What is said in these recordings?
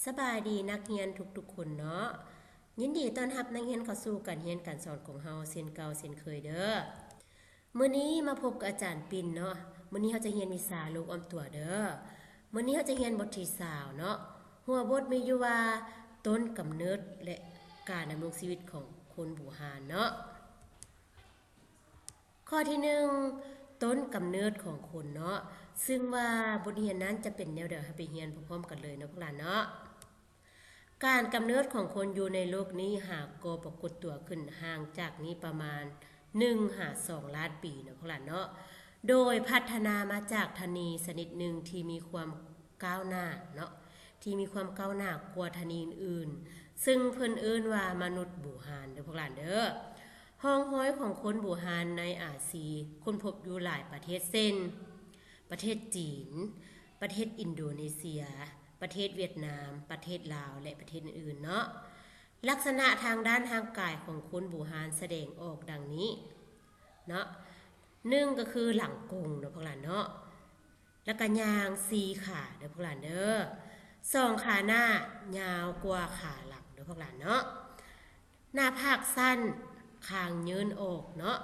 ສະບາຍດີນັກຮຽນທຸກໆຄົນເນາະ. ຍິນດີຕ້ອນຮັບນັກຮຽນເຂົ້າສູ່ການຮຽນການສອນຂອງເຮົາເຊັ່ນເກົ່າເຊັ່ນເຄີຍເດີ້. ມື້ນີ້ມາພົບກັບອາຈານປິ່ນເນາະ. ມື້ນີ້ເຮົາຈະຮຽນວິຊາໂລກອ້ອມຕົວເດີ້. ມື້ນີ້ເຮົາຈະຮຽນບົດທີຊາວເນາະ. ຫົວບົດມີຢູ່ວ່າ ຕົ້ນກຳເນີດ ແລະ ການດຳລົງຊີວິດຂອງຄົນບູຮານເນາະ. ຂໍ້ທີໜຶ່ງ ຕົ້ນກຳເນີດຂອງຄົນເນາະ, ຊຶ່ງວ່າບົດຮຽນນັ້ນຈະເປັນແນວໃດ ເຮົາໄປຮຽນພ້ອມໆກັນເລີຍເນາະພວກຫຼານເນາະ. ການກຳເນີດຂອງຄົນຢູ່ໃນໂລກນີ້ຫາກໍປາກົດຕົວຂຶ້ນຫ່າງຈາກນີ້ປະມານໜຶ່ງຫາສອງລ້ານປີເນາະພວກຫຼານເນາະ, ໂດຍພັດທະນາມາຈາກທະນີຊະນິດໜຶ່ງທີ່ມີຄວາມ ກ້າວໜ້າເນາະ, ທີ່ມີຄວາມກ້າວໜ້າກວ່າທະນີອື່ນໆ, ຊຶ່ງເພິ່ນເອີ້ນວ່າມະນຸດບູຮານເດີ້ພວກຫຼານເດີ້. ຮ່ອງຮອຍຂອງຄົນບູຮານໃນອາຊີຄົ້ນພົບຢູ່ຫຼາຍປະເທດເຊັ່ນ ປະເທດຈີນ, ປະເທດອິນໂດເນເຊຍ, ປະເທດຫວຽດນາມ, ປະເທດລາວ ແລະ ປະເທດອື່ນໆເນາະ. ລັກສະນະທາງດ້ານຮ່າງກາຍຂອງຄົນບູຮານສະແດງອອກດັ່ງນີ້ເນາະ, ໜຶ່ງກໍຄືຫຼັງກົງເນາະພວກຫຼານເນາະ. ແລ້ວກໍຍ່າງສີ່ຂາເດີ້ພວກຫຼານເດີ້. ສອງຂາໜ້າຍາວກວ່າຂາຫຼັງເດີ້ພວກຫຼານເນາະ. ໜ້າຜາກສັ້ນ, ຄາງເຍີ້ນອອກເນາະ.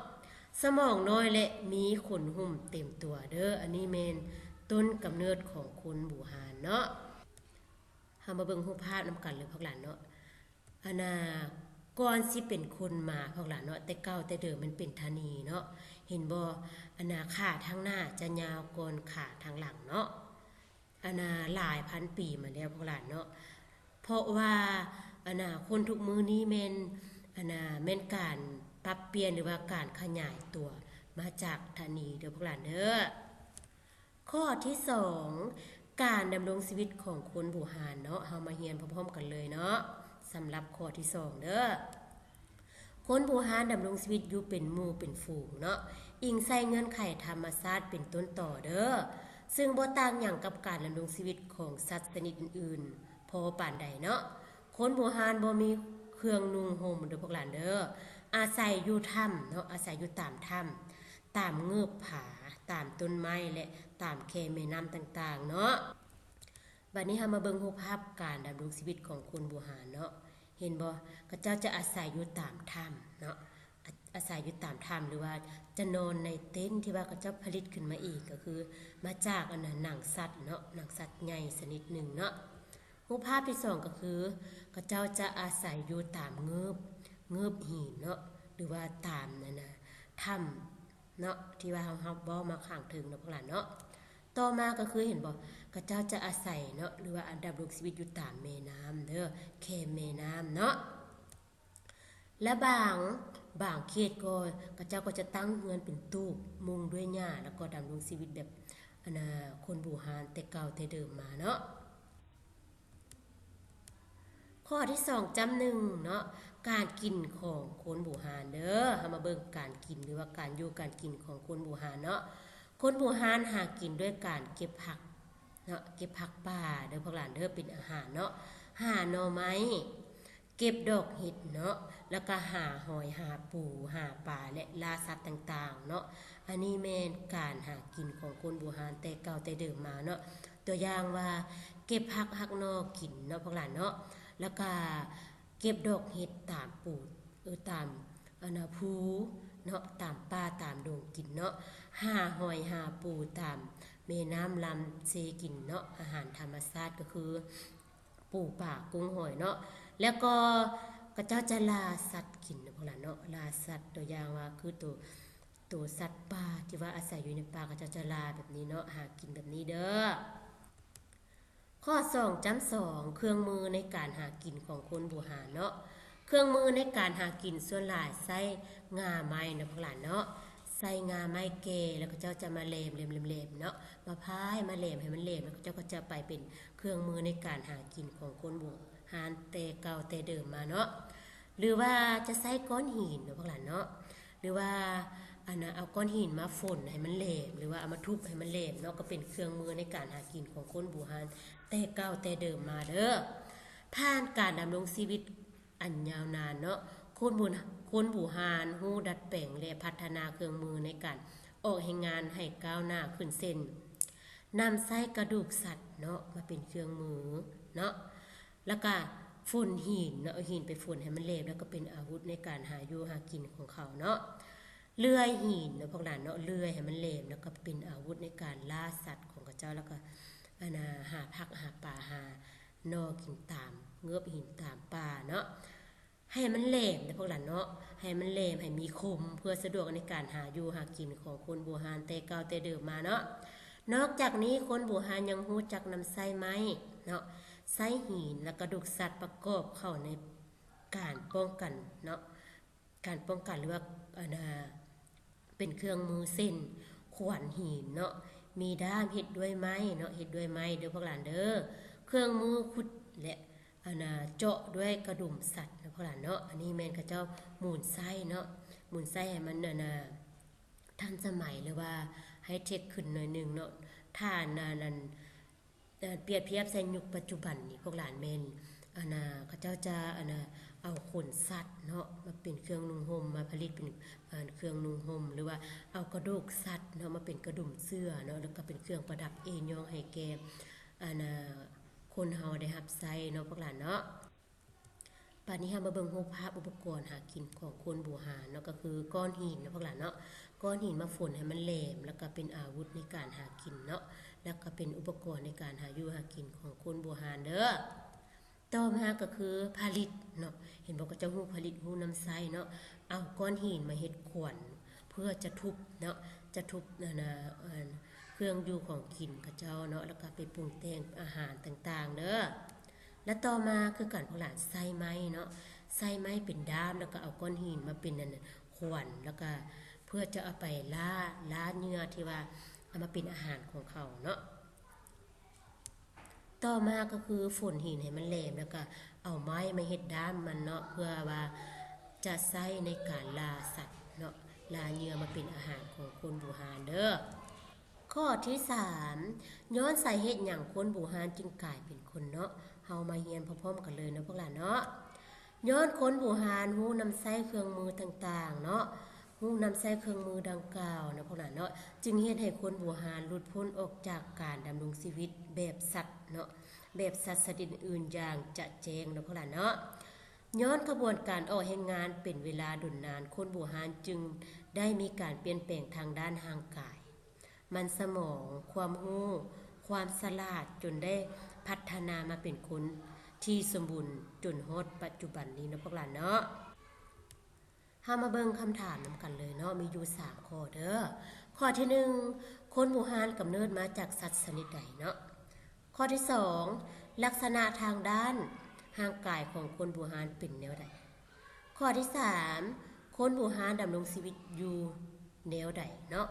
ສະໝອງນ້ອຍ ແລະ ມີຂົນຫຸ້ມເຕັມຕົວເດີ້. ອັນນີ້ແມ່ນຕົ້ນກຳເນີດຂອງຄົນບູຮານເນາະ. ເຮົາມາເບິ່ງຮູບພາບນຳກັນເລີຍພວກຫຼານເນາະ. ອັນນ່າ ກ່ອນຊິເປັນຄົນມາພວກຫຼານເນາະ, ແຕ່ເກົ່າແຕ່ເດີມມັນເປັນທະນີເນາະ. ເຫັນບໍ່? ອັນນ່າ ຂາທາງໜ້າຈະຍາວກ່ອນຂາທາງຫຼັງເນາະ. ອັນນ່າ ຫຼາຍພັນປີມາແລ້ວພວກຫຼານເນາະ. ເພາະວ່າ ອັນນ່າ ຄົນທຸກມື້ນີ້ແມ່ນ ອັນນ່າ ແມ່ນການປັບປ່ຽນ ຫຼືວ່າການຂະຫຍາຍຕົວມາຈາກທະນີເດີ້ພວກຫຼານເດີ້. ຂໍ້ທີສອງ ການດຳລົງຊີວິດຂອງຄົນບູຮານເນາະ. ເຮົາມາຮຽນພ້ອມໆກັນເລີຍເນາະ. ສຳລັບຂໍ້ທີສອງເດີ້. ຄົນບູຮານດຳລົງຊີວິດຢູ່ເປັນໝູ່ເປັນຝູງເນາະ, ອີງໃສ່ເງື່ອນໄຂທຳມະຊາດເປັນຕົ້ນຕໍເດີ້, ຊຶ່ງບໍ່ຕ່າງຫຍັງກັບການດຳລົງຊີວິດຂອງສັດຊະນິດອື່ນໆພໍປານໃດເນາະ. ຄົນບູຮານບໍ່ມີເຄື່ອງນຸ່ງຫົ່ມເດີ້ພວກຫຼານເດີ້, ອາໄສຢູ່ຖ້ຳເນາະ, ອາໄສຢູ່ຕາມຖ້ຳ, ຕາມເງືອບຜາ, ຕາມຕົ້ນໄມ້ ແລະ ຕາມແຄມແມ່ນ້ຳຕ່າງໆເນາະ. ບັດນີ້ເຮົາມາເບິ່ງຮູບພາບການດຳລົງຊີວິດຂອງຄົນບູຮານເນາະ. ເຫັນບໍ່? ເຂົາເຈົ້າຈະອາໄສຢູ່ຕາມຖ້ຳເນາະ, ອາ ອາໄສຢູ່ຕາມຖ້ຳ ຫຼືວ່າຈະນອນໃນເຕັນທີ່ວ່າເຂົາເຈົ້າຜະລິດຂຶ້ນມາເອງ, ກໍຄືມາຈາກ ອັນນ່າ ໜັງສັດເນາະ, ໜັງສັດໃຫຍ່ຊະນິດໜຶ່ງເນາະ. ຮູບພາບທີສອງກໍຄື ເຂົາເຈົ້າຈະອາໄສຢູ່ຕາມເງືອບ, ເງືອບຫີນເນາະ, ຫຼືວ່າຕາມ ອັນນ່າ ຖ້ຳເນາະ, ທີ່ວ່າເຮົາ ເຮົາເວົ້າມາຂ້າງເທິງເນາະພວກຫຼານເນາະ. ຕໍ່ມາກໍຄື ເຫັນບໍ່? ເຂົາເຈົ້າຈະອາໄສເນາະ, ຫຼືວ່າດຳລົງຊີວິດຢູ່ຕາມແມ່ນ້ຳເດີ້, ແຄມແມ່ນ້ຳເນາະ. ແລະ ບາງ ບາງເຂດກໍ ເຂົາເຈົ້າກໍຈະຕັ້ງເຮືອນເປັນຕູບ ມຸງດ້ວຍຫຍ້າ ແລ້ວກໍດຳລົງຊີວິດແບບ ອັນນ່າ ຄົນບູຮານແຕ່ເກົ່າແຕ່ເດີມມາເນາະ. ຂໍ້ທີສອງຈ້ຳໜຶ່ງເນາະ, ການກິນຂອງຄົນບູຮານເດີ້. ເຮົາມາເບິ່ງການກິນ ຫຼືວ່າການຢູ່ການກິນຂອງຄົນບູຮານເນາະ. ຄົນບູຮານຫາກິນດ້ວຍການເກັບຜັກເນາະ, ເກັບຜັກປ່າເດີ້ພວກຫຼານເດີ້ ເປັນອາຫານເນາະ, ຫາໜໍ່ໄມ້ ເກັບດອກເຫັດເນາະ, ແລ້ວກໍຫາຫອຍ ຫາປູ ຫາປາ ແລະ ລ່າສັດຕ່າງໆເນາະ. ອັນນີ້ແມ່ນການຫາກິນຂອງຄົນບູຮານແຕ່ເກົ່າແຕ່ເດີມມາເນາະ. ຕົວຢ່າງວ່າ ເກັບຜັກຫັກໜໍ່ກິນເນາະພວກຫຼານເນາະ, ແລ້ວກໍເກັບດອກເຫັດຕາມປູ ເອີ ຕາມ ອັນນ່າ ພູເນາະ, ຕາມປ່າຕາມດົງກິນເນາະ, ຫາຫອຍຫາປູຕາມແມ່ນ້ຳລຳເຊກິນເນາະ. ອາຫານທຳມະຊາດກໍຄື ປູປາກຸ້ງຫອຍເນາະ. ແລ້ວກໍເຂົາເຈົ້າຈະລ່າສັດກິນເນາະພວກຫຼານເນາະ, ລ່າສັດ ຕົວຢ່າງວ່າຄືໂຕ ໂຕສັດປ່າທີ່ວ່າອາໄສຢູ່ໃນປ່າ ເຂົາເຈົ້າຈະລ່າແບບນີ້ເນາະ, ຫາກິນແບບນີ້ເດີ້. ຂໍ້ສອງຈ້ຳສອງ ເຄື່ອງມືໃນການຫາກິນຂອງຄົນບູຮານເນາະ. ເຄື່ອງມືໃນການຫາກິນສ່ວນຫຼາຍໃຊ້ງ່າໄມ້ເນາະພວກຫຼານເນາະ, ໃຊ້ງ່າໄມ້ແກ່ ແລ້ວເຂົາເຈົ້າຈະມາແຫຼມ ແຫຼມ ແຫຼມ ແຫຼມເນາະ, ມາພາຍ ມາແຫຼມໃຫ້ມັນແຫຼມ ແລ້ວເຂົາເຈົ້າກໍຈະໄປເປັນເຄື່ອງມືໃນການຫາກິນຂອງຄົນບູຮານແຕ່ເກົ່າແຕ່ເດີມມາເນາະ. ຫຼືວ່າຈະໃຊ້ກ້ອນຫີນເນາະພວກຫຼານເນາະ, ຫຼືວ່າ ອັນນ່າ ເອົາກ້ອນຫີນມາຝົນໃຫ້ມັນແຫຼມ ຫຼືວ່າເອົາມາທຸບໃຫ້ມັນແຫຼມເນາະ, ກໍເປັນເຄື່ອງມືໃນການຫາກິນຂອງຄົນບູຮານແຕ່ເກົ່າແຕ່ເດີມມາເດີ້. ຜ່ານການດຳລົງຊີວິດ ອັນຍາວນານເນາະ, ຄົນບູ ຄົນບູຮານຮູ້ດັດແປງ ແລະ ພັດທະນາເຄື່ອງມືໃນການອອກແຮງງານໃຫ້ກ້າວໜ້າຂຶ້ນ ເຊັ່ນ ນຳໃຊ້ກະດູກສັດເນາະ ມາເປັນເຄື່ອງມືເນາະ, ແລ້ວກະຝົນຫີນເນາະ ເອົາຫີນໄປຝົນໃຫ້ມັນແຫຼມ ແລ້ວກໍເປັນອາວຸດໃນການຫາຢູ່ຫາກິນຂອງເຂົາເນາະ. ເລື່ອຍຫີນເນາະພວກຫຼານເນາະ ເລື່ອຍໃຫ້ມັນແຫຼມ ແລ້ວກໍເປັນອາວຸດໃນການລ່າສັດຂອງເຂົາເຈົ້າ ແລ້ວກໍ ອັນນ່າ ຫາຜັກຫາປາ ຫາໜໍ່ກິນຕາມເງືອບຫີນຕາມປ່າເນາະ. ໃຫ້ມັນແຫຼມເດີພວກຫຼານເນາະ ໃຫ້ມັນແຫຼມ ໃຫ້ມີຄົມ ເພື່ອສະດວກໃນການຫາຢູ່ຫາກິນຂອງຄົນບູຮານແຕ່ເກົ່າແຕ່ເດີມມາເນາະ. ນອກຈາກນີ້ຄົນບູຮານຍັງຮູ້ຈັກນຳໃຊ້ໄມ້ເນາະ ໃຊ້ຫີນ ແລະ ກະດູກສັດປະກອບເຂົ້າໃນການປ້ອງກັນເນາະ ການປ້ອງກັນ ຫຼືວ່າ ອັນນ່າ ເປັນເຄື່ອງມືເຊັ່ນ ຂວານຫີນເນາະ ມີດ້າມເຮັດດ້ວຍໄມ້ເນາະ ເຮັດດ້ວຍໄມ້ເດີພວກຫຼານເດີ ເຄື່ອງມືຂຸດ ແລະ ອັນນ່າ ເຈາະດ້ວຍກະດຸມສັດເນາະພວກຫຼານເນາະ. ອັນນີ້ແມ່ນເຂົາເຈົ້າໝູນໃຊ້ເນາະ ໝູນໃຊ້ໃຫ້ມັນ ອັນນ່າ ທັນສະໄໝ ຫຼືວ່າໄຮເທັກຂຶ້ນໜ້ອຍໜຶ່ງເນາະ. ຖ້າອັນນັ້ນ ເອີ ປຽບທຽບໃສ່ຍຸກປັດຈຸບັນນີ້ ພວກຫຼານແມ່ນ ອັນນ່າ ເຂົາເຈົ້າຈະ ອັນນ່າ ເອົາຂົນສັດເນາະ ມາເປັນເຄື່ອງນຸ່ງຫົ່ມ ມາຜະລິດເປັນ ເອີ ເຄື່ອງນຸ່ງຫົ່ມ ຫຼືວ່າເອົາກະດູກສັດເນາະ ມາເປັນກະດຸມເສື້ອເນາະ ແລ້ວກໍເປັນເຄື່ອງປະດັບເອ້ຍ້ອງໃຫ້ແກ່ ອັນນ່າ ຄົນເຮົາໄດ້ຮັບໃຊ້ເນາະພວກຫຼານເນາະ. ບາດນີ້ເຮົາມາເບິ່ງຮູບພາບອຸປະກອນຫາກິນຂອງຄົນບູຮານເນາະ ກໍຄືກ້ອນຫີນເນາະພວກຫຼານເນາະ ກ້ອນຫີນມາຝົນໃຫ້ມັນແຫຼມ ແລ້ວກໍເປັນອາວຸດໃນການຫາກິນເນາະ ແລ້ວກໍເປັນອຸປະກອນໃນການຫາຢູ່ຫາກິນຂອງຄົນບູຮານເດີ. ຕໍ່ມາກໍຄືຜະລິດເນາະ ເຫັນບໍ່ ເຂົາເຈົ້າຮູ້ຜະລິດ ຮູ້ນຳໃຊ້ເນາະ ເອົາກ້ອນຫີນມາເຮັດຂວັນ ເພື່ອຈະທຸບເນາະ ຈະທຸບ ອັນນ່າ ເອີ ເຄື່ອງຢູ່ຂອງກິນເຂົາເຈົ້າເນາະ ແລ້ວກໍໄປປຸງແຕ່ງອາຫານຕ່າງໆເດີ. ແລະຕໍ່ມາຄືກັນພວກຫຼານ ໃຊ້ໄມ້ເນາະ ໃຊ້ໄມ້ເປັນດ້າມ ແລ້ວກໍເອົາກ້ອນຫີນມາເປັນອັນຂວັນ ແລ້ວກໍເພື່ອຈະເອົາໄປລ່າ ລ່າເຫຍື່ອທີ່ວ່າເອົາມາເປັນອາຫານຂອງເຂົາເນາະ. ຕໍ່ມາກໍຄືຝົນຫີນໃຫ້ມັນແຫຼມ ແລ້ວກໍເອົາໄມ້ມາເຮັດດ້າມມັນເນາະ ເພື່ອວ່າຈະໃຊ້ໃນການລ່າສັດເນາະ ລ່າເຫຍື່ອມາເປັນອາຫານຂອງຄົນບູຮານເດີ. ຂໍ້ທີສາມ ຍ້ອນສາເຫດຫຍັງຄົນບູຮານຈຶ່ງກາຍເປັນຄົນເນາະ? ເຮົາມາຮຽນພ້ອມໆກັນເລີຍເນາະພວກຫຼານເນາະ. ຍ້ອນຄົນບູຮານຮູ້ນຳໃຊ້ເຄື່ອງມືຕ່າງໆເນາະ ຮູ້ນຳໃຊ້ເຄື່ອງມືດັ່ງກ່າວເນາະພວກຫຼານເນາະ ຈຶ່ງເຮັດໃຫ້ຄົນບູຮານຫຼຸດພົ້ນອອກຈາກການດຳລົງຊີວິດແບບສັດເນາະ ແບບສັດຊະນິດອື່ນຢ່າງຈະແຈ້ງເນາະພວກຫຼານເນາະ. ຍ້ອນຂະບວນການອອກແຮງງານເປັນເວລາດົນນານ ຄົນບູຮານຈຶ່ງໄດ້ມີການປ່ຽນແປງທາງດ້ານຮ່າງກາຍ ມັນສະໝອງ ຄວາມຮູ້ ຄວາມສະຫຼາດ ຈົນໄດ້ພັດທະນາມາເປັນຄົນທີ່ສົມບູນຈົນຮອດປັດຈຸບັນນີ້ເນາະພວກຫຼານເນາະ. ເຮົາມາເບິ່ງຄຳຖາມນຳກັນເລີຍເນາະ ມີຢູ່ສາມຂໍ້ເດີ. ຂໍ້ທີໜຶ່ງ ຄົນບູຮານກຳເນີດມາຈາກສັດຊະນິດໃດເນາະ? ຂໍ້ທີສອງ ລັກສະນະທາງດ້ານຮ່າງກາຍຂອງຄົນບູຮານເປັນແນວໃດ? ຂໍ້ທີສາມ ຄົນບູຮານດຳລົງຊີວິດຢູ່ແນວໃດເນາະ?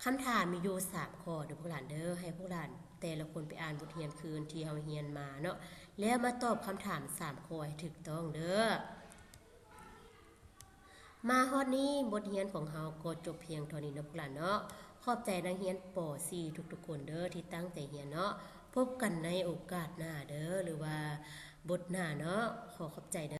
ຄຳຖາມມີຢູ່ສາມຂໍ້ເດີພວກຫຼານເດີ ໃຫ້ພວກຫຼານແຕ່ລະຄົນໄປອ່ານບົດຮຽນຄືນທີ່ເຮົາຮຽນມາເນາະ ແລ້ວມາຕອບຄຳຖາມສາມຂໍ້ໃຫ້ຖືກຕ້ອງເດີ. ມາຮອດນີ້ບົດຮຽນຂອງເຮົາກໍຈົບພຽງເທົ່ານີ້ເນາະພວກຫຼານເນາະ. ຂອບໃຈນັກຮຽນ ປໍສີ່ ທຸກໆຄົນເດີທີ່ຕັ້ງໃຈຮຽນເນາະ. ພົບກັນໃນໂອກາດໜ້າເດີ ຫຼືວ່າບົດໜ້າເນາະ. ຂໍຂອບໃຈເດີ.